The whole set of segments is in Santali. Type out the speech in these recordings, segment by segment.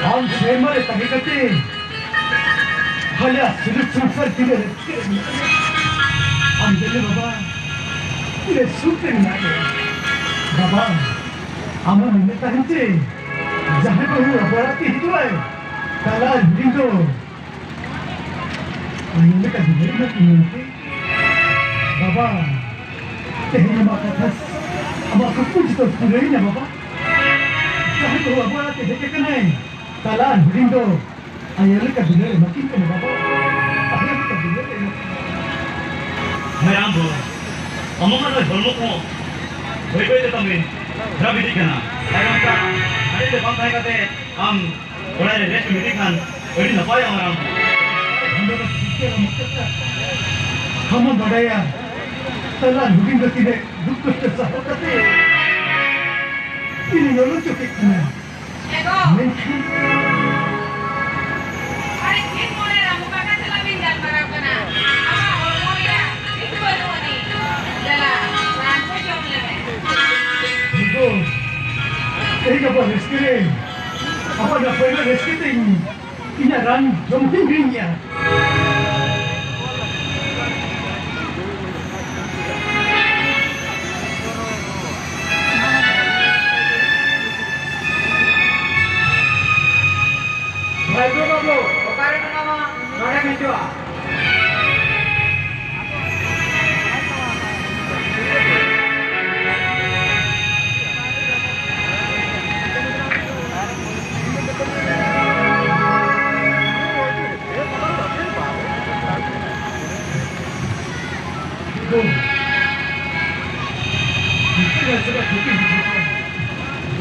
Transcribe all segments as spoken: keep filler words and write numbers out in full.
ᱟᱢ ᱥᱮᱨᱢᱟ ᱨᱮ ᱛᱟᱦᱮᱸ ᱠᱟᱛᱮ ᱟᱞᱮᱭᱟᱜ ᱥᱩᱞᱩᱠ ᱥᱚᱝᱥᱟᱨ ᱛᱤᱱᱟᱹᱜ ᱨᱟᱹᱥᱠᱟᱹ ᱨᱮ ᱢᱮᱱᱟᱜ ᱞᱮᱭᱟ᱾ ᱟᱢ ᱧᱮᱞ ᱢᱮ ᱵᱟᱵᱟ, ᱛᱤᱱᱟᱹᱜ ᱥᱩᱠ ᱨᱮ ᱢᱮᱱᱟᱜ ᱞᱮᱭᱟ᱾ ᱵᱟᱵᱟ, ᱟᱢ ᱦᱚᱸ ᱢᱮᱱᱮᱫ ᱛᱟᱦᱮᱱ ᱪᱮ ᱡᱟᱦᱟᱸᱭ ᱵᱟᱹᱦᱩ ᱟᱵᱚ ᱚᱲᱟᱜ ᱛᱮ ᱦᱤᱡᱩᱜ ᱟᱭ, ᱛᱟᱦᱞᱮ ᱟᱡ ᱦᱩᱰᱤᱧ ᱫᱚ ᱟᱭᱳ ᱞᱮᱠᱟ ᱫᱩᱞᱟᱹᱲ ᱮᱢᱟ ᱠᱤᱱᱟ ᱢᱮᱱᱛᱮ᱾ ᱵᱟᱵᱟ, ᱛᱮᱦᱮᱧ ᱟᱢᱟᱜ ᱠᱟᱛᱷᱟ, ᱟᱢᱟᱜ ᱠᱩᱠᱢᱩ ᱡᱚᱛᱚ ᱯᱩᱨᱟᱹᱭᱮᱱᱟ ᱵᱟᱵᱟ᱾ ᱡᱟᱦᱟᱸᱭ ᱵᱟᱹᱦᱩ ᱟᱵᱚ ᱚᱲᱟᱜ ᱛᱮ ᱦᱮᱡ ᱟᱠᱟᱱᱟᱭ, ᱛᱟᱦᱞᱮ ᱟᱡ ᱦᱩᱰᱤᱧ ᱫᱚ ᱟᱭᱳ ᱞᱮᱠᱟ ᱫᱩᱞᱟᱹᱲ ᱮᱢᱟ ᱠᱤᱱ ᱠᱟᱱᱟ ᱵᱟᱵᱟ᱾ ᱟᱭᱳ ᱞᱮᱠᱟ ᱫᱩᱞᱟᱹᱲ ᱮᱢᱟ ᱠᱤᱱ ᱠᱟᱱᱟ᱾ ᱦᱮᱸ, ᱟᱢ ᱵᱟᱵᱟ, ᱟᱢᱟᱜ ᱢᱟ ᱱᱚᱜᱼᱚᱭ ᱦᱚᱲᱢᱚ ᱠᱚᱦᱚᱸ ᱵᱟᱹᱭ ᱵᱟᱹᱭ ᱛᱮ ᱛᱟᱢ ᱠᱷᱟᱨᱟᱯ ᱤᱫᱤᱜ ᱠᱟᱱᱟ᱾ ᱟᱨ ᱚᱱᱠᱟ ᱟᱲᱮ ᱨᱮ ᱵᱟᱝ ᱛᱟᱦᱮᱸ ᱠᱟᱛᱮ ᱟᱢ ᱚᱲᱟᱜ ᱨᱮ rest ᱤᱫᱤ ᱠᱷᱟᱱ ᱟᱹᱰᱤ ᱱᱟᱯᱟᱭᱚᱜᱼᱟ, ᱢᱟᱨᱟᱝ ᱵᱩᱨᱩ᱾ ᱚᱸᱰᱮ ᱫᱚ ᱴᱷᱤᱠ ᱜᱮ ᱵᱟᱹᱱᱩᱜ ᱠᱟᱫᱟ᱾ ᱟᱢ ᱦᱚᱸᱢ ᱵᱟᱰᱟᱭᱟ, ᱛᱟᱞᱟ ᱦᱩᱰᱤᱧ ᱫᱚ ᱛᱤᱱᱟᱹᱜ ᱫᱩᱠ ᱠᱚᱥᱴᱚ ᱥᱟᱦᱟᱣ ᱠᱟᱛᱮ ᱤᱧ ᱞᱚᱞᱚ ᱦᱚᱪᱚ ᱠᱮᱫ ᱠᱟᱱᱟ᱾ ᱮ ᱜᱚ! ᱢᱮᱱᱠᱷᱟᱱ ᱟᱨᱮ ᱪᱮᱫ ᱢᱚᱱᱮ ᱨᱮ ᱱᱚᱝᱠᱟ ᱠᱟᱛᱮ ᱞᱟᱝ ᱜᱟᱞᱢᱟᱨᱟᱣ ᱠᱟᱱᱟ? ᱟᱢᱟᱜ ᱦᱚᱲᱢᱚ ᱨᱮᱭᱟᱜ ᱴᱷᱤᱠ ᱵᱟᱹᱱᱩᱜ ᱟᱹᱱᱤᱡ᱾ ᱫᱮᱞᱟ, ᱨᱟᱱ ᱠᱚ ᱡᱚᱢ ᱞᱮᱢᱮ᱾ ᱜᱚ, ᱛᱮᱦᱮᱧ ᱟᱵᱚᱣᱟᱜ ᱨᱟᱹᱥᱠᱟᱹ ᱨᱮ, ᱟᱵᱚᱣᱟᱜ ᱱᱟᱯᱟᱭ ᱨᱮ ᱨᱟᱹᱥᱠᱟᱹ ᱛᱮᱧ ᱤᱧᱟᱜ ᱨᱟᱱ ᱡᱚᱢ ᱦᱚᱸᱧ ᱦᱤᱲᱤᱧ ᱜᱮᱭᱟ᱾ ᱵᱷᱟᱭᱯᱳ ᱵᱟᱹᱵᱩ, ᱚᱠᱟᱨᱮ ᱢᱮᱱᱟᱢᱟ? ᱱᱚᱰᱮᱢ ᱦᱤᱡᱩᱜᱼᱟ᱾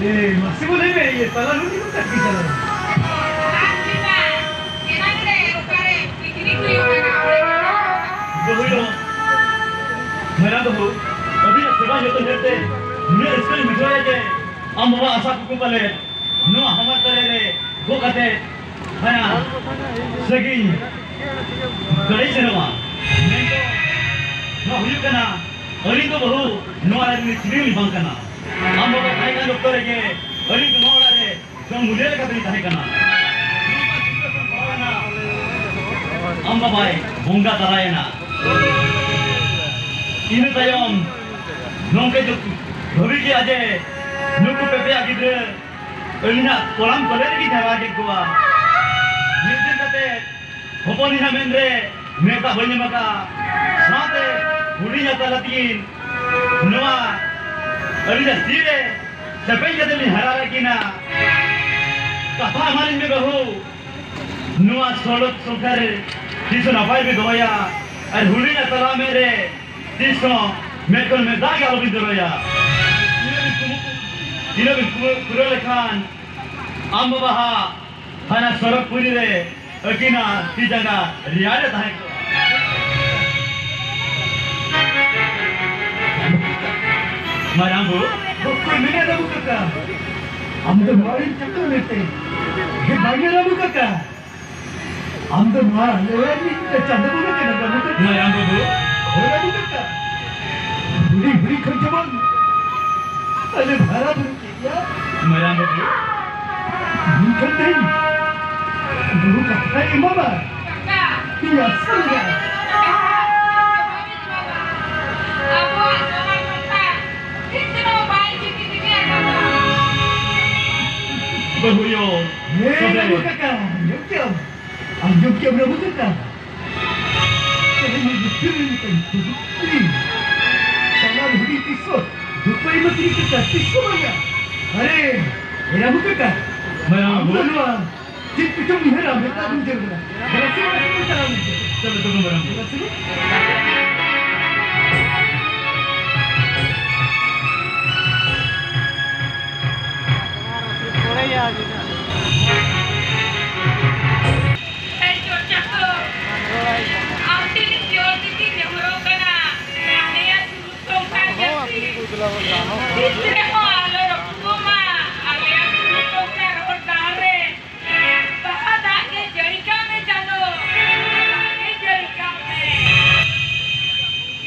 ᱮ, ᱢᱟᱥᱮ ᱵᱚ ᱞᱟᱹᱭ ᱢᱮ, ᱤᱭᱟᱹ, ᱛᱟᱞᱟ ᱞᱩᱰᱤ ᱠᱚ ᱠᱟᱹᱴᱤᱡ ᱛᱟᱞᱟ ᱨᱮ᱾ ᱟᱨ ᱪᱮᱫᱟᱜ? ᱮᱱᱟᱝ ᱨᱮ ᱚᱠᱟᱨᱮ ᱯᱤᱠᱱᱤᱠ ᱦᱩᱭᱩᱜ ᱠᱟᱱᱟ, ᱚᱸᱰᱮ ᱜᱮ ᱪᱟᱞᱟᱜ ᱠᱟᱱᱟ᱾ ᱵᱟᱹᱦᱩ ᱭᱳ, ᱢᱮᱨᱟ ᱵᱟᱹᱦᱩ, ᱟᱹᱵᱤᱱᱟᱜ ᱥᱮᱵᱟ ᱡᱚᱛᱚᱱ ᱧᱮᱞᱛᱮ ᱱᱩᱱᱟᱹᱜ ᱨᱟᱹᱥᱠᱟᱹ ᱞᱤᱧ ᱵᱩᱡᱷᱟᱹᱣᱮᱫᱼᱟ ᱡᱮ ᱟᱢ ᱵᱟᱵᱟ ᱟᱥᱟ ᱠᱩᱠᱢᱩ ᱯᱟᱞᱮ ᱱᱚᱣᱟ ᱦᱟᱢᱟᱞ ᱛᱟᱞᱮ ᱨᱮ ᱜᱚᱜ ᱠᱟᱛᱮ ᱦᱟᱱᱟ ᱥᱟᱺᱜᱤᱧ ᱜᱟᱹᱰᱤ ᱥᱮᱱᱚᱜᱼᱟ᱾ ᱢᱮᱱᱫᱚ ᱱᱚᱣᱟ ᱦᱩᱭᱩᱜ ᱠᱟᱱᱟ, ᱟᱹᱞᱤᱧ ᱫᱚ ᱵᱟᱹᱦᱩ ᱱᱚᱣᱟ ᱨᱮ ᱪᱤᱞᱤ ᱦᱚᱸ ᱵᱟᱝ ᱠᱟᱱᱟ᱾ ᱟᱢ ᱵᱟᱵᱟ ᱛᱟᱦᱮᱸ ᱠᱟᱱ ᱚᱠᱛᱚ ᱨᱮᱜᱮ ᱟᱹᱞᱤᱧ ᱫᱚ ᱱᱚᱣᱟ ᱚᱲᱟᱜ ᱨᱮ ᱡᱚᱢ ᱢᱩᱞᱤᱭᱟᱹ ᱞᱮᱠᱟ ᱛᱮᱞᱤᱧ ᱛᱟᱦᱮᱸ ᱠᱟᱱᱟ᱾ ᱱᱚᱝᱠᱟ ᱪᱤᱱᱛᱟᱹ ᱠᱷᱚᱱ ᱯᱟᱲᱟᱣᱮᱱᱟ, ᱟᱢ ᱵᱟᱵᱟᱭ ᱵᱚᱸᱜᱟ ᱛᱟᱞᱟᱭᱮᱱᱟ᱾ ᱤᱱᱟᱹ ᱛᱟᱭᱚᱢ ᱱᱚᱝᱠᱟ ᱡᱚ-, ᱵᱷᱟᱹᱵᱤ ᱠᱮᱜᱼᱟ ᱡᱮ ᱱᱩᱠᱩ ᱯᱮ ᱯᱮᱭᱟ ᱜᱤᱫᱽᱨᱟᱹ ᱟᱹᱞᱤᱧᱟᱜ ᱠᱚᱲᱟᱢ ᱠᱚᱞᱮ ᱨᱮᱜᱮ ᱡᱟᱣᱨᱟ ᱠᱮᱫ ᱠᱚᱣᱟ᱾ ᱢᱤᱫ ᱫᱤᱱ ᱠᱟᱛᱮ ᱦᱚᱯᱚᱱᱤᱧ ᱦᱟᱸᱜ ᱢᱮᱱᱨᱮ ᱢᱮᱫ ᱫᱟᱜ ᱵᱟᱹᱧ ᱮᱢ ᱟᱠᱟᱫᱼᱟ᱾ ᱥᱟᱶᱛᱮ ᱦᱩᱰᱤᱧ ᱟᱛᱟ ᱞᱟᱹᱛᱤᱧ ᱱᱚᱣᱟ ᱟᱹᱞᱤᱧᱟᱜ ᱛᱤ ᱨᱮ ᱪᱟᱯᱮᱧ ᱠᱟᱛᱮ ᱞᱤᱧ ᱦᱟᱨᱟ ᱞᱮᱫ ᱠᱤᱱᱟ᱾ ᱠᱟᱛᱷᱟ ᱮᱢᱟᱞᱤᱧ ᱢᱮ ᱵᱟᱹᱦᱩ, ᱱᱚᱣᱟ ᱥᱚᱲᱚᱠ ᱥᱚᱝᱥᱟᱨ ᱨᱮ ᱛᱤᱥ ᱦᱚᱸ ᱱᱟᱯᱟᱭ ᱯᱮ ᱫᱚᱦᱚᱭᱟ᱾ ᱟᱨ ᱦᱩᱰᱤᱧ ᱟᱛᱟ ᱞᱟ ᱢᱮᱫ ᱨᱮ ᱛᱤᱥ ᱦᱚᱸ ᱢᱮᱫ ᱠᱷᱚᱱ ᱢᱮᱫ ᱫᱟᱜ ᱜᱮ ᱟᱞᱚᱵᱤᱱ ᱡᱚᱨᱚᱭᱟ᱾ ᱤᱱᱟᱹ ᱵᱤᱱ ᱠᱩᱢᱩ-, ᱤᱱᱟᱹ ᱵᱤᱱ ᱠᱩᱢᱩ-, ᱯᱩᱨᱟᱹᱣ ᱞᱮᱠᱷᱟᱱ ᱟᱢ ᱵᱟᱵᱟ ᱦᱟᱸᱜ ᱦᱟᱱᱟ ᱥᱚᱨᱚᱜᱽᱯᱩᱨᱤ ᱨᱮ ᱟᱹᱠᱤᱱᱟᱜ ᱛᱤ ᱡᱟᱸᱜᱟ ᱨᱮᱭᱟᱲ ᱨᱮ ᱛᱟᱦᱮᱸ ᱠᱚᱜᱼᱟ᱾ ᱢᱟᱨᱟᱝ ᱵᱩ᱾ ᱚᱠᱚᱭ ᱢᱮᱱᱟ ᱨᱟᱢᱩ ᱠᱟᱠᱟ? ᱟᱢ ᱫᱚ ᱱᱚᱣᱟ ᱨᱮᱱ ᱪᱟᱹᱠᱨᱤ ᱢᱮᱱᱛᱮ᱾ ᱦᱮᱸ, ᱵᱟᱝ ᱜᱮ ᱨᱟᱢᱩ ᱠᱟᱠᱟ᱾ ᱟᱢ ᱫᱚ ᱱᱚᱣᱟ ᱟᱞᱮ ᱨᱤᱱᱤᱡ ᱪᱟᱸᱫᱚ ᱵᱚᱸᱜᱟ ᱠᱟᱱᱟᱢ, ᱨᱟᱢᱩ ᱠᱟᱠᱟ᱾ ᱢᱟᱨᱟᱝ ᱵᱟᱹᱵᱩ᱾ ᱦᱳᱭ, ᱨᱟᱢᱩ ᱠᱟᱠᱟ᱾ ᱦᱩᱰᱤᱧ ᱦᱩᱰᱤᱧ ᱠᱷᱚᱱ ᱡᱮᱢᱚᱱ ᱟᱞᱮ ᱦᱟᱨᱟ ᱵᱩᱨᱩ ᱠᱮᱫ ᱞᱮᱭᱟ᱾ ᱢᱟᱨᱟᱝ ᱵᱟᱹᱵᱩ᱾ ᱢᱮᱱᱠᱷᱟᱱ ᱛᱮᱦᱮᱧ ᱵᱩᱨᱩ ᱠᱟᱛᱷᱟᱭ ᱮᱢᱟᱢᱟ᱾ ᱤᱧ ᱟᱥᱟ ᱞᱮᱫᱟ᱾ ᱟᱵᱚᱣᱟᱜ ᱥᱚᱢᱟᱡᱽ ᱥᱟᱶᱛᱟ ᱪᱮᱫ ᱛᱮᱦᱚᱸ ᱵᱟᱭ ᱪᱤᱠᱤ ᱛᱤᱧᱟ᱾ ᱵᱟᱹᱵᱩ ᱭᱳ᱾ ᱦᱮᱸ, ᱛᱚᱵᱮ᱾ ᱨᱟᱢᱩ ᱠᱟᱠᱟ, ᱟᱸᱡᱚᱢ ᱠᱮᱫᱟᱢ? ᱟᱸᱡᱚᱢ ᱠᱮᱫᱟᱢ ᱨᱟᱢᱩ ᱠᱟᱠᱟ? ᱛᱮᱦᱮᱧ ᱵᱩᱫᱽᱫᱷᱤ ᱨᱮ ᱢᱤᱫᱴᱟᱝ ᱫᱩᱲᱩᱵ ᱠᱤᱱ᱾ ᱥᱟᱱᱟᱢ ᱦᱩᱰᱤᱧ ᱛᱤᱥ ᱦᱚᱸ ᱫᱩᱠ ᱵᱟᱭ ᱮᱢᱟ ᱠᱤᱱ ᱠᱟᱠᱟ, ᱛᱤᱥ ᱦᱚᱸ ᱵᱟᱝᱟ᱾ ᱟᱨᱮ, ᱮ ᱨᱟᱢᱩ ᱠᱟᱠᱟ, ᱢᱟᱨᱟᱝ ᱟᱢ ᱫᱚ ᱵᱟᱹᱵᱩ᱾ ᱱᱚᱣᱟ ᱪᱮᱫ ᱠᱚᱪᱚᱢ ᱩᱭᱦᱟᱹᱨᱟ, ᱢᱮᱛᱟ ᱫᱩᱧ ᱡᱟᱹᱨᱩᱲᱟ᱾ ᱫᱮᱞᱟ ᱥᱮ, ᱚᱲᱟᱜ ᱥᱮᱫ ᱵᱚᱱ ᱪᱟᱞᱟᱣ ᱞᱮᱱ ᱜᱮ᱾ ᱪᱚᱞᱚ ᱛᱚᱵᱮ ᱢᱟᱨᱟᱝ ᱵᱟᱹᱵᱩ᱾ ᱫᱮᱞᱟ ᱥᱮ᱾ ᱛᱤᱥ ᱨᱮᱦᱚᱸ ᱟᱞᱚ ᱨᱟᱹᱯᱩᱫᱚᱜ ᱢᱟ ᱟᱞᱮᱭᱟᱜ ᱵᱩᱨᱩ ᱠᱚ ᱥᱮ ᱨᱚᱦᱚᱲ ᱰᱟᱦᱟᱨ ᱨᱮ᱾ ᱵᱟᱦᱟ ᱫᱟᱜ ᱜᱮ ᱡᱟᱹᱲᱤ ᱠᱟᱜ ᱢᱮ ᱪᱟᱸᱫᱚ, ᱫᱟᱜ ᱜᱮ ᱡᱟᱹᱲᱤ ᱠᱟᱜ ᱢᱮ᱾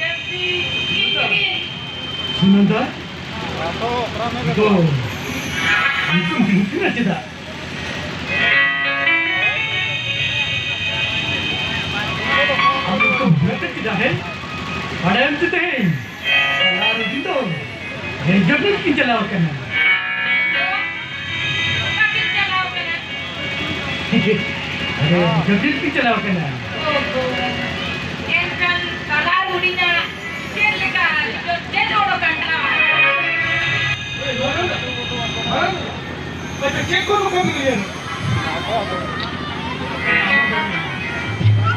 ᱡᱟᱹᱥᱛᱤ ᱤᱧ ᱜᱮ᱾ ᱥᱩᱱᱚᱱᱫᱟ, ᱫᱚ ᱧᱩᱛᱩᱢ ᱦᱤᱲᱤᱧ ᱠᱮᱫᱟ ᱪᱮᱫᱟᱜ? ᱟᱢ ᱧᱩᱛᱩᱢ ᱦᱤᱲᱤᱧ ᱠᱮᱫᱟ, ᱦᱮᱸ? ᱵᱟᱰᱟᱭᱟᱢ ᱪᱮ ᱛᱮᱦᱮᱧ? ᱪᱟᱞᱟᱣ ᱨᱩᱜᱤ ᱫᱚ ᱨᱮᱡᱚ ᱰᱮᱴ ᱠᱤᱱ ᱪᱟᱞᱟᱣ ᱠᱟᱱᱟ᱾ ᱚᱠᱟ ᱠᱤᱱ ᱪᱟᱞᱟᱣ ᱠᱟᱱᱟ? ᱟᱨᱮ, ᱨᱮᱡᱚ ᱰᱮᱴ ᱠᱤᱱ ᱪᱟᱞᱟᱣ ᱠᱟᱱᱟ᱾ ᱚᱦᱚ, ᱮᱱᱠᱷᱟᱱ ᱛᱟᱞᱟ ᱦᱩᱰᱤᱧᱟᱜ ᱪᱮᱫ ᱞᱮᱠᱟ ᱨᱮᱡᱚ ᱪᱮᱫ ᱚᱰᱚᱠ ᱟᱠᱟᱱᱟ? ᱟᱪᱪᱷᱟ, ᱪᱮᱫ ᱠᱚ ᱱᱚᱝᱠᱟ ᱵᱤᱱ ᱞᱟᱹᱭᱟ?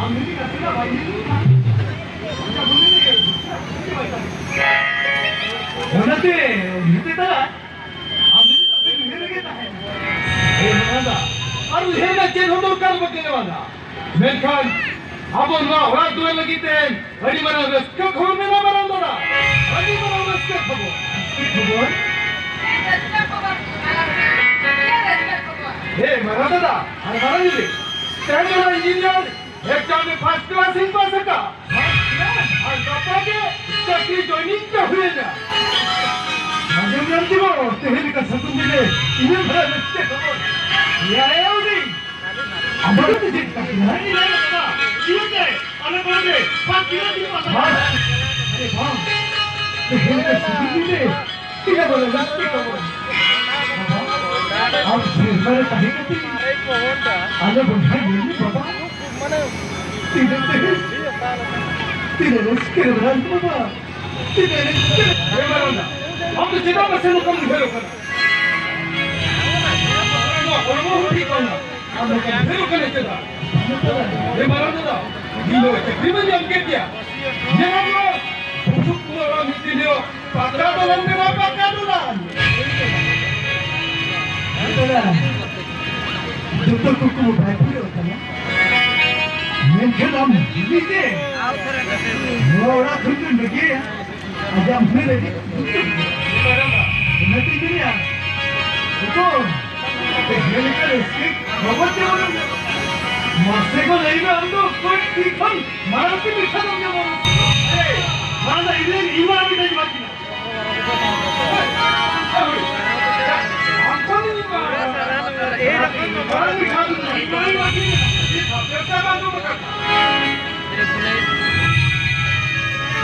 ᱟᱢ ᱡᱩᱫᱤ ᱱᱟᱥᱮᱱᱟᱜ ᱵᱟᱢ ᱧᱮᱞ ᱞᱮᱠᱷᱟᱱ, ᱚᱱᱟᱛᱮ, ᱚᱱᱟᱛᱮ ᱫᱟᱫᱟ, ᱟᱢ ᱡᱩᱫᱤ ᱛᱟᱯᱮ ᱩᱭᱦᱟᱹᱨ ᱨᱮᱜᱮ ᱛᱟᱦᱮᱱ᱾ ᱮ ᱵᱟᱵᱟ ᱫᱟ, ᱟᱨ ᱩᱭᱦᱟᱹᱨ ᱨᱮᱱᱟᱜ ᱪᱮᱫ ᱦᱚᱸ ᱫᱚᱨᱠᱟᱨ ᱵᱟᱹᱱᱩᱜ ᱵᱟᱵᱟ ᱫᱟ᱾ ᱢᱮᱱᱠᱷᱟᱱ ᱟᱵᱚ ᱱᱚᱣᱟ ᱚᱲᱟᱜ ᱫᱩᱣᱟᱹᱨ ᱞᱟᱹᱜᱤᱫ ᱛᱮ ᱟᱹᱰᱤ ᱢᱟᱨᱟᱝ ᱨᱟᱹᱥᱠᱟᱹ ᱠᱷᱚᱵᱚᱨ ᱢᱮᱱᱟᱜᱼᱟ, ᱢᱟᱨᱟᱝ ᱫᱟᱫᱟ᱾ ᱟᱹᱰᱤ ᱢᱟᱨᱟᱝ ᱨᱟᱹᱥᱠᱟᱹ ᱠᱷᱚᱵᱚᱨ᱾ ᱨᱟᱹᱥᱠᱟᱹ ᱠᱷᱚᱵᱚᱨ? ᱪᱮᱫ ᱨᱟᱹᱥᱠᱟᱹ ᱠᱷᱚᱵᱚᱨ? ᱦᱮ, ᱢᱟᱨᱟᱝ ᱫᱟᱫᱟ, ᱟᱨ ᱢᱟᱨᱟᱝ ᱫᱤᱫᱤ, ᱛᱮᱦᱮᱧ ᱚᱱᱟ ᱤᱧᱡᱤᱱᱤᱭᱟᱨ ᱮᱠᱡᱟᱢ ᱨᱮ ᱯᱷᱟᱥᱴ ᱠᱞᱟᱥ ᱤᱧ ᱯᱟᱥ ᱟᱠᱟᱫ᱾ ᱟᱨ ᱜᱟᱯᱟ ᱜᱮ ᱪᱟᱹᱠᱨᱤ ᱡᱚᱭᱱᱤᱝ ᱛᱮ ᱦᱩᱭᱮᱱᱟ᱾ ᱟᱸᱡᱚᱢ ᱧᱟᱢ ᱠᱮᱫᱟ, ᱛᱮᱦᱮᱧ ᱞᱮᱠᱟ ᱥᱟᱹᱜᱩᱱ ᱫᱤᱱ ᱨᱮ ᱤᱧᱟᱹᱜ ᱵᱷᱟᱲᱟ ᱨᱟᱹᱥᱠᱟᱹ ᱠᱷᱚᱵᱚᱨ᱾ ᱮᱭᱟᱭ ᱩᱱᱤ᱾ ᱟᱢ ᱵᱟᱹᱜᱤ ᱛᱮ ᱪᱮᱫ ᱠᱟᱛᱷᱟ? ᱦᱮᱸ, ᱤᱧ ᱞᱟᱹᱭ ᱠᱟᱫᱟ᱾ ᱤᱭᱟᱹ ᱛᱮ, ᱟᱞᱮ ᱵᱟᱹᱜᱤ ᱛᱮ, ᱯᱟᱸᱪ ᱠᱤᱞᱳ ᱛᱮᱜᱮ ᱯᱟᱥᱟ᱾ ᱵᱟᱝ᱾ ᱟᱨᱮ ᱵᱟᱝ᱾ ᱛᱮᱦᱮᱧ ᱞᱮᱠᱟ ᱥᱟᱹᱜᱩᱱ ᱫᱤᱱ ᱨᱮ ᱤᱧᱟᱹᱜ ᱵᱷᱟᱲᱟ ᱨᱟᱹᱥᱠᱟᱹ ᱠᱷᱚᱵᱚᱨ᱾ ᱟᱢ ᱥᱮᱨᱢᱟ ᱨᱮ ᱛᱟᱦᱮᱸ ᱠᱟᱛᱮ ᱟᱞᱮ ᱵᱚᱭᱦᱟ ᱧᱮᱞ ᱢᱮ ᱵᱟᱵᱟ᱾ ᱛᱤᱱᱟᱹᱜ ᱛᱮ, ᱛᱤᱱᱟᱹᱜ ᱨᱟᱹᱥᱠᱟᱹ ᱨᱮ ᱢᱮᱱᱟᱜ ᱵᱟᱵᱟ᱾ ᱛᱤᱱᱟᱹᱜ ᱨᱟᱹᱥᱠᱟᱹ ᱨᱮ᱾ ᱮ ᱵᱟᱨᱚᱱ ᱫᱟ, ᱟᱢ ᱫᱚ ᱪᱮᱫᱟᱜ ᱱᱟᱥᱮ ᱱᱚᱝᱠᱟᱢ ᱩᱭᱦᱟᱹᱨᱚᱜ ᱠᱟᱱᱟ? ᱱᱚᱣᱟ ᱦᱚᱲᱢᱚ ᱦᱚᱸ ᱴᱷᱤᱠ ᱵᱟᱝᱟ᱾ ᱟᱢ ᱱᱚᱝᱠᱟᱢ ᱩᱭᱦᱟᱹᱨᱚᱜ ᱠᱟᱱᱟ ᱪᱮᱫᱟᱜ? ᱮ ᱵᱟᱨᱚᱱ ᱫᱟ, ᱤᱧ ᱫᱚ ᱪᱟᱹᱠᱨᱤ ᱢᱟᱧ ᱧᱟᱢ ᱠᱮᱫ ᱜᱮᱭᱟ᱾ ᱧᱮᱞ ᱢᱮ, ᱵᱩᱥᱩᱵ ᱠᱚ ᱚᱲᱟᱜ ᱢᱤᱫ ᱫᱤᱱ ᱦᱤᱞᱳᱜ ᱯᱟᱠᱟ ᱫᱚᱞᱟᱱ ᱵᱮᱱᱟᱣ, ᱯᱟᱠᱟ ᱫᱚᱞᱟᱱ᱾ ᱫᱟᱫᱟ, ᱡᱚᱛᱚ ᱠᱩᱠᱢᱩ ᱵᱟᱭ ᱯᱩᱨᱟᱹᱣ ᱠᱟᱱᱟ᱾ ᱢᱮᱱᱠᱷᱟᱱ ᱟᱢ ᱡᱩᱫᱤ ᱜᱮ ᱱᱚᱣᱟ ᱚᱲᱟᱜ ᱠᱷᱚᱱ ᱵᱮᱱ ᱵᱟᱹᱜᱤᱭᱟ, ᱟᱡᱟᱜ ᱢᱚᱱᱮ ᱨᱮ ᱟᱹᱰᱤ ᱫᱩᱠ ᱚᱱᱟᱛᱮᱧ ᱢᱮᱱᱮᱫᱼᱟ, ᱩᱱᱠᱩ ᱛᱮᱦᱮᱧ ᱞᱮᱠᱟ ᱨᱟᱹᱥᱠᱟᱹ ᱠᱷᱚᱵᱚᱨ ᱪᱮᱫ ᱵᱟᱹᱱᱩᱜ? ᱢᱟᱥᱮ ᱠᱚ ᱞᱟᱹᱭ ᱢᱮ, ᱟᱢ ᱫᱚ ᱚᱠᱚᱭ ᱛᱤ ᱠᱷᱚᱱ ᱢᱟᱲᱟᱝ ᱛᱮ ᱢᱤᱫ ᱴᱷᱮᱱ ᱮᱢ ᱧᱟᱢᱟ? ᱮᱭ, ᱢᱟᱲᱟᱝ ᱫᱚ ᱤᱧ ᱨᱮᱱ ᱤᱧ ᱢᱟᱲᱟᱝ ᱢᱤᱫ ᱴᱷᱮᱱ ᱵᱟᱹᱠᱤ ᱢᱮᱱᱟᱜᱼᱟ᱾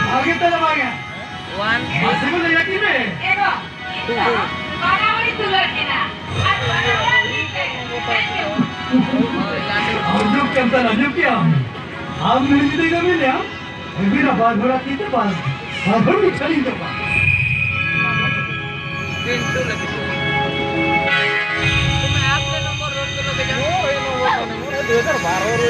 ᱵᱷᱟᱜᱮ ᱛᱮ ᱫᱚ ᱵᱟᱝ ᱭᱟ᱾ ᱢᱟᱥᱮ ᱠᱚ ᱞᱟᱹᱭᱟ ᱠᱤ ᱢᱮ? ᱮ ᱵᱟ, ᱤᱧ ᱫᱚ ᱵᱟᱱᱟ ᱦᱚᱲᱤᱧ ᱫᱩᱞᱟᱹᱲ ᱠᱤᱱᱟ᱾ ᱟᱨ ᱵᱟᱱᱟ ᱦᱚᱲᱟᱜ ᱢᱤᱫ ᱛᱮ ᱦᱮᱡ ᱡᱚᱝ᱾ ᱟᱸᱡᱚᱢ ᱠᱮᱫᱟᱢ, ᱟᱸᱡᱚᱢ ᱠᱮᱫᱟᱢ? ᱟᱢ ᱱᱩᱭ ᱡᱩᱫᱤ ᱠᱟᱹᱢᱤ ᱞᱮᱭᱟ, ᱟᱹᱵᱤᱱᱟᱜ ᱵᱟᱨ ᱦᱚᱲᱟᱜ ᱛᱤ ᱛᱮ ᱵᱟᱨ, ᱵᱟᱨ ᱦᱚᱲ ᱜᱮ ᱠᱷᱟᱹᱞᱤ ᱫᱚ ᱵᱟᱝ᱾ ᱛᱩᱢᱦᱟᱨᱟ ᱟᱯᱱᱟ ᱱᱚᱢᱵᱚᱨ ᱨᱳᱰ ᱠᱚ ᱞᱟᱜᱮ ᱡᱟᱱ ᱫᱩ ᱦᱟᱡᱟᱨ ᱵᱟᱨᱚ ᱨᱮ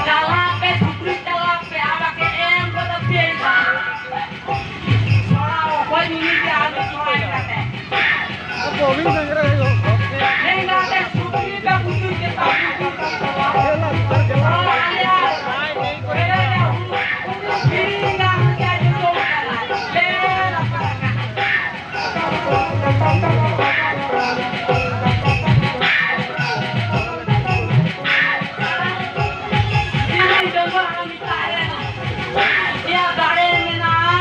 ᱪᱟᱞᱟᱜ ᱯᱮ, ᱥᱩᱠᱨᱤ ᱪᱟᱞᱟᱜ ᱯᱮ, ᱟᱨ ᱵᱟᱠᱷᱟᱡ ᱮᱢ ᱜᱚᱫ ᱟᱯᱮᱭᱟᱹᱧ ᱦᱟᱸᱜ᱾ ᱥᱚᱲᱟ ᱚᱠᱚᱭ ᱧᱩᱧᱩ ᱯᱮ, ᱟᱨ ᱥᱚᱲᱟ ᱠᱟᱛᱮ᱾ ᱞᱮᱸᱜᱟ ᱛᱮ ᱥᱩᱠᱨᱤ ᱯᱮ ᱵᱩᱡᱩ ᱪᱮᱛᱟ, ᱵᱩᱡᱩ ᱪᱮᱛᱟ᱾ ᱥᱚᱲᱟ ᱟᱞᱮᱭᱟᱜ ᱯᱮᱨᱮᱡ ᱦᱩᱲᱩ, ᱦᱩᱲᱩ ᱠᱤᱨᱤᱧ ᱫᱟ, ᱦᱩᱲᱩ ᱪᱟᱭ ᱡᱚᱛᱚ ᱠᱟᱱᱟ᱾ ᱞᱮ ᱨᱟᱯᱟᱜ ᱠᱟᱱᱟ᱾ ᱤᱧ ᱰᱚᱜᱚᱨ ᱦᱟᱲᱟᱢ ᱢᱮᱛᱟᱭ ᱨᱮ ᱤᱭᱟᱹ ᱫᱟᱲᱮ ᱢᱮᱱᱟᱜᱼᱟ᱾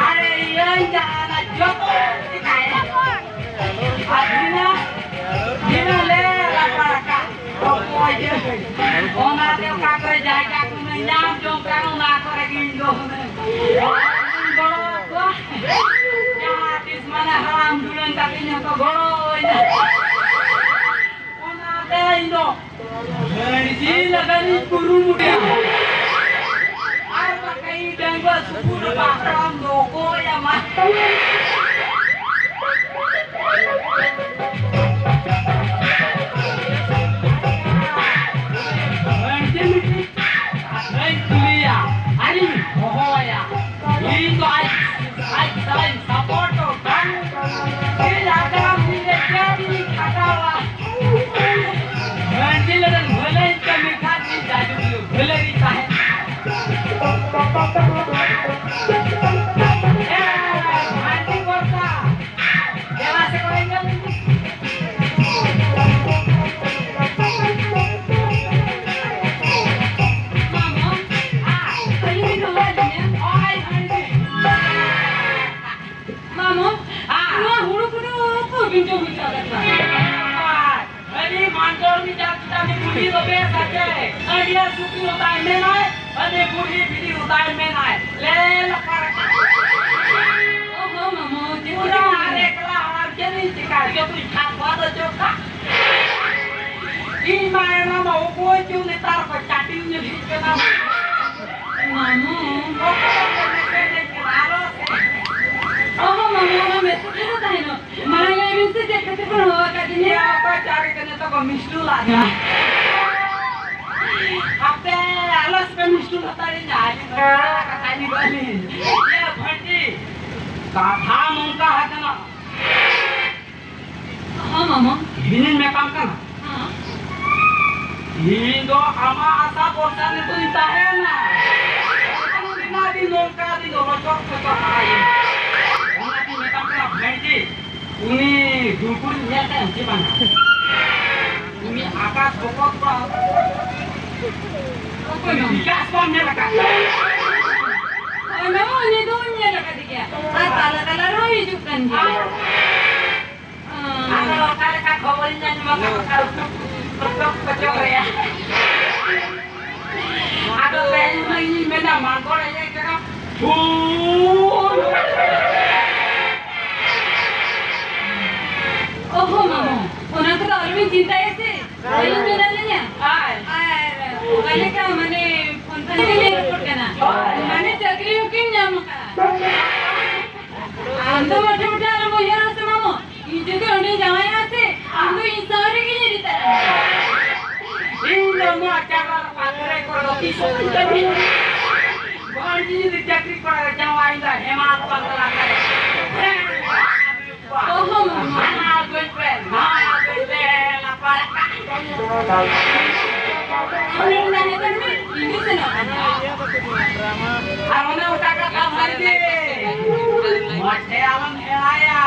ᱟᱨᱮ ᱤᱭᱟᱹᱧ ᱡᱟᱦᱟᱱᱟ ᱡᱚᱛᱚ ᱪᱤᱠᱟᱭᱟ᱾ ᱟᱨ ᱫᱷᱤᱱᱟᱹ, ᱫᱷᱤᱱᱟᱹ ᱞᱮ ᱨᱟᱯᱟᱲ ᱟᱠᱟᱫ᱾ ᱚᱠᱚᱭ ᱡᱮ ᱚᱱᱟᱛᱮ ᱚᱠᱟ ᱠᱚᱨᱮ ᱡᱟᱭᱜᱟ ᱠᱚ ᱧᱟᱢ ᱡᱚᱝ ᱠᱟᱱ ᱚᱱᱟ ᱠᱚᱨᱮ ᱜᱮ ᱤᱧ ᱫᱚ ᱦᱩᱱᱟᱹᱝ ᱜᱚᱲᱚ ᱟᱠᱚᱣᱟ᱾ ᱡᱟᱦᱟᱸ ᱛᱤᱥ ᱢᱟᱱᱮ ᱦᱟᱲᱟᱢ ᱫᱩᱲᱟᱹᱝ ᱠᱟᱛᱮ ᱤᱧ ᱦᱚᱸᱠᱚ ᱜᱚᱲᱚ ᱟᱹᱧᱟ᱾ ᱚᱱᱟᱛᱮ ᱤᱧ ᱫᱚ ᱢᱟᱹᱡᱷᱤ ᱞᱟᱹᱜᱤᱫ ᱤᱧ ᱠᱩᱨᱩᱢᱩᱴᱩᱭᱟ᱾ ᱟᱨ ᱵᱟᱠᱷᱟᱱ ᱤᱧ ᱰᱟᱺᱜᱩᱣᱟᱹ ᱥᱩᱠᱩᱞ ᱨᱮ ᱦᱟᱲᱟᱢ ᱫᱚ ᱚᱠᱚᱭ ᱟᱢᱟ? ᱢᱟᱹᱡᱷᱤ ᱢᱤᱫᱴᱤᱡ ᱠᱟᱛᱷᱟᱧ ᱠᱩᱞᱤᱭᱟ, ᱟᱨᱤᱧ ᱦᱚᱦᱚᱣᱟᱭᱟ᱾ ᱤᱧ ᱫᱚ ᱟᱡ, ᱟᱡ ᱥᱟᱞᱟᱜ ᱤᱧ ᱥᱟᱯᱳᱨᱴᱚᱜ ᱠᱟᱱ᱾ ᱤᱧ ᱟᱜᱟᱢ ᱫᱤᱱ ᱨᱮ ᱪᱮᱫ ᱤᱧ ᱠᱷᱟᱴᱟᱣᱟ? ᱢᱟᱹᱡᱷᱤ ᱞᱮᱠᱟᱱ ᱵᱷᱟᱹᱞᱟᱹᱭ ᱠᱟᱹᱢᱤ ᱠᱷᱟᱱ ᱤᱧ ᱡᱟᱡᱩᱜ ᱵᱷᱟᱹᱞᱟᱹᱭ ᱨᱤᱧ ᱛᱟᱦᱮᱱᱟ᱾ ᱮ, ᱢᱟᱹᱡᱷᱤ ᱵᱚᱨᱥᱟ, ᱫᱮᱞᱟ ᱥᱮ ᱠᱚᱲᱟ ᱧᱮᱞ ᱞᱮᱱ ᱜᱮ᱾ ᱢᱟᱢᱚ, ᱟ, ᱟᱹᱞᱤᱧ ᱵᱤᱱ ᱦᱚᱦᱚ ᱟᱹᱞᱤᱧᱟ? ᱦᱳᱭ, ᱢᱟᱹᱡᱷᱤ᱾ ᱢᱟᱢᱚ, ᱟ, ᱱᱚᱣᱟ ᱦᱩᱲᱩ ᱠᱚᱫᱚ ᱚᱠᱚᱭ ᱵᱤᱱ ᱡᱚᱢ ᱦᱚᱪᱚ ᱟᱠᱟᱫ ᱠᱚᱣᱟ? ᱟᱹᱰᱤ ᱢᱟᱱᱠᱚᱨ ᱢᱤᱫ ᱡᱟᱛ ᱪᱮᱛᱟᱱ ᱨᱮ ᱠᱩᱞᱦᱤ ᱫᱚ ᱵᱮᱥ ᱟᱪᱮ᱾ ᱟᱹᱰᱤ ᱥᱩᱠᱨᱤ ᱦᱚᱸ ᱛᱟᱭ ᱢᱮᱱᱟᱭ, ᱟᱹᱰᱤ ᱵᱩᱲᱦᱤ ᱵᱷᱤᱰᱤ ᱦᱚᱸ ᱛᱟᱭ ᱢᱮᱱᱟᱭ᱾ ᱞᱮ ᱞᱟᱯᱟ ᱨᱟᱠᱟᱵ᱾ ᱚᱦᱚ ᱢᱟᱢᱚ, ᱪᱮᱫ ᱯᱩᱨᱟ ᱪᱤᱠᱟᱹ ᱟᱨᱮ ᱠᱟᱱᱟ? ᱠᱞᱟ ᱟᱨ ᱪᱮᱫ ᱤᱧ ᱪᱤᱠᱟᱹᱭᱟ? ᱡᱚᱛᱚᱧ ᱠᱷᱟᱫ ᱵᱟᱫ ᱦᱚᱪᱚ ᱠᱟᱜ᱾ ᱤᱧ ᱢᱟ ᱮᱱᱟ ᱢᱟ ᱚᱠᱚᱭ ᱪᱚ ᱱᱮᱛᱟᱨ ᱠᱚ ᱪᱟᱹᱴᱤᱧ ᱧᱩᱨᱦᱤᱜ ᱠᱟᱱᱟ᱾ ᱢᱟᱢᱚ᱾ ᱚᱠᱚᱭ ᱠᱚ ᱢᱮᱥᱮᱡᱮᱫ ᱠᱟᱱᱟ? ᱟᱞᱚ ᱥᱮ᱾ ᱚᱦᱚ ᱢᱟᱢᱚ, ᱚᱱᱟ ᱢᱮᱥᱮᱡ ᱨᱮ ᱛᱟᱦᱮᱱᱚᱜ᱾ ᱢᱟᱲᱟᱝ ᱞᱟᱹᱭ ᱵᱤᱱ ᱥᱮ ᱪᱮᱫ ᱠᱷᱟᱹᱛᱤᱨ ᱵᱚᱱ ᱦᱚᱦᱚ ᱟᱠᱟᱫ ᱞᱤᱧᱟ? ᱤᱭᱟᱹ, ᱚᱠᱚᱭ ᱪᱟᱣᱨᱤ ᱠᱟᱱᱟ ᱛᱚ ᱠᱚ ᱢᱤᱥᱴᱩ ᱞᱟᱜ ᱠᱟᱱᱟ᱾ ᱟᱯᱮ ᱟᱞᱚ ᱥᱮᱯᱮ ᱢᱤᱥᱴᱩ ᱦᱟᱛᱟᱲᱤᱧᱟ, ᱟᱹᱞᱤᱧ ᱫᱚ ᱠᱟᱛᱷᱟ ᱞᱤᱧ ᱞᱟᱹᱭ ᱟᱹᱞᱤᱧ᱾ ᱤᱭᱟᱹ, ᱵᱷᱟᱹᱴᱤ, ᱠᱟᱛᱷᱟ ᱱᱚᱝᱠᱟ ᱦᱟᱠᱟᱱᱟ᱾ ᱦᱚᱸ, ᱢᱟᱢᱟ᱾ ᱤᱧᱤᱧ ᱢᱮᱛᱟᱢ ᱠᱟᱱᱟ᱾ ᱦᱚᱸ᱾ ᱤᱧ ᱫᱚ ᱟᱢᱟᱜ ᱟᱥᱟ ᱵᱷᱚᱨᱥᱟ ᱨᱮᱫᱚᱧ ᱛᱟᱦᱮᱸᱱᱟ᱾ ᱚᱱᱟ ᱫᱤᱱ ᱱᱚᱝᱠᱟ ᱫᱤᱱ ᱫᱚ ᱞᱚᱪᱚᱜ ᱯᱚᱪᱚᱜ ᱠᱟᱱᱟᱭᱤᱧ᱾ ᱚᱱᱟᱛᱤᱧ ᱢᱮᱛᱟᱢ ᱠᱟᱱᱟ, ᱵᱷᱟᱹᱭᱴᱤ, ᱩᱱᱤ ᱫᱩᱨᱜᱩᱲᱤᱡ ᱧᱮᱞ ᱠᱟᱜ ᱟᱢ ᱪᱮ ᱵᱟᱝᱟ? ᱩᱱᱤ ᱟᱠᱟᱥ ᱵᱚᱠᱚᱛ ᱵᱟ᱾ ᱚᱠᱚᱭ ᱱᱚᱣᱟ? ᱵᱤᱠᱟᱥ ᱵᱟᱢ ᱧᱮᱞ ᱟᱠᱟᱫ ᱛᱟᱭᱟ? ᱦᱳᱭ, ᱢᱟᱢᱟ, ᱩᱱᱤ ᱫᱚᱧ ᱧᱮᱞ ᱟᱠᱟᱫᱮ ᱜᱮᱭᱟ᱾ ᱟᱨ ᱛᱟᱞᱟ ᱛᱟᱞᱟ ᱨᱮᱦᱚᱸ ᱦᱤᱡᱩᱜ ᱠᱟᱱ ᱜᱮᱭᱟ᱾ ᱟᱨ ᱟᱫᱚ ᱚᱠᱟ ᱞᱮᱠᱟ ᱠᱷᱚᱵᱚᱨᱤᱧ ᱟᱸᱡᱚᱢ ᱟᱠᱟᱫ ᱠᱷᱟᱱ ᱠᱚᱪᱚ ᱠᱚᱪᱚ ᱨᱮᱭᱟᱜ᱾ ᱟᱫᱚ ᱛᱮᱦᱮᱧ ᱦᱩᱱᱟᱹᱝ ᱤᱧ ᱢᱮᱱᱟ ᱢᱟᱜᱚᱲ ᱮᱱᱮᱡ ᱠᱟᱱᱟ᱾ ᱯᱷᱩᱞ! ᱚᱦᱚ ᱢᱟᱢᱚ, ᱚᱱᱟ ᱠᱚᱫᱚ ᱟᱞᱚᱵᱤᱱ ᱪᱤᱱᱛᱟᱹᱭᱟ ᱥᱮ᱾ ᱟᱞᱚ ᱢᱮᱱᱟ ᱞᱤᱧᱟ᱾ ᱟᱨ? ᱟᱨ ᱚᱠᱟ ᱞᱮᱠᱟ ᱢᱟᱱᱮ ᱯᱷᱳᱱ ᱯᱷᱳᱱ ᱛᱮᱞᱤᱧ ᱨᱚᱯᱚᱲ ᱠᱟᱱᱟ᱾ ᱦᱳᱭ᱾ ᱢᱟᱱᱮ ᱪᱟᱹᱠᱨᱤ ᱦᱚᱸᱠᱤᱱ ᱧᱟᱢ ᱟᱠᱟᱫᱼᱟ᱾ ᱟᱢ ᱫᱚ ᱢᱚᱴᱷᱮ ᱢᱚᱴᱷᱮ ᱟᱞᱚᱢ ᱩᱭᱦᱟᱹᱨᱟ ᱥᱮ ᱢᱟᱢᱚ, ᱤᱧ ᱡᱩᱫᱤ ᱚᱸᱰᱮᱧ ᱡᱟᱶᱟᱭᱚᱜᱼᱟ ᱥᱮ, ᱟᱢ ᱫᱚ ᱤᱧ ᱥᱟᱶ ᱨᱮᱜᱮᱧ ᱤᱫᱤ ᱛᱟᱨᱟᱢᱟ᱾ ᱤᱧ ᱫᱚ ᱱᱚᱣᱟ ᱪᱟᱸᱫᱟ ᱨᱟᱯᱟᱜ ᱨᱮ ᱠᱚ ᱫᱚ ᱛᱤᱥ ᱦᱚᱸ ᱵᱟᱹᱧ ᱠᱟᱹᱢᱤ᱾ ᱵᱟᱝ, ᱤᱧ ᱡᱩᱫᱤ ᱪᱟᱹᱠᱨᱤ ᱠᱚᱲᱟ ᱨᱮ ᱡᱟᱶᱟᱭ ᱤᱧ ᱫᱚ ᱦᱮᱢᱟᱞ ᱯᱟᱛᱞᱟ ᱠᱟᱨᱮ᱾ ᱚᱦᱚ ᱢᱟᱢᱟ᱾ ᱢᱟᱱᱟᱣ ᱟᱹᱜᱩᱭ ᱯᱮ, ᱢᱟᱱᱟᱣ ᱟᱹᱜᱩᱭ ᱯᱮ, ᱞᱟᱯᱟ ᱞᱟᱯᱟ᱾ ᱟᱢ ᱦᱚᱸ ᱛᱟᱦᱮᱸ ᱠᱟᱱ ᱢᱮ, ᱤᱧ ᱫᱚ ᱥᱮᱱᱚᱜ ᱠᱟᱱᱟ᱾ ᱟᱨ ᱚᱱᱮ ᱚᱱᱠᱟ ᱠᱟᱛᱷᱟ ᱵᱷᱟᱹᱜᱤ, ᱢᱚᱡᱽ ᱛᱮ ᱟᱞᱚᱢ ᱮᱲᱟᱭᱟ᱾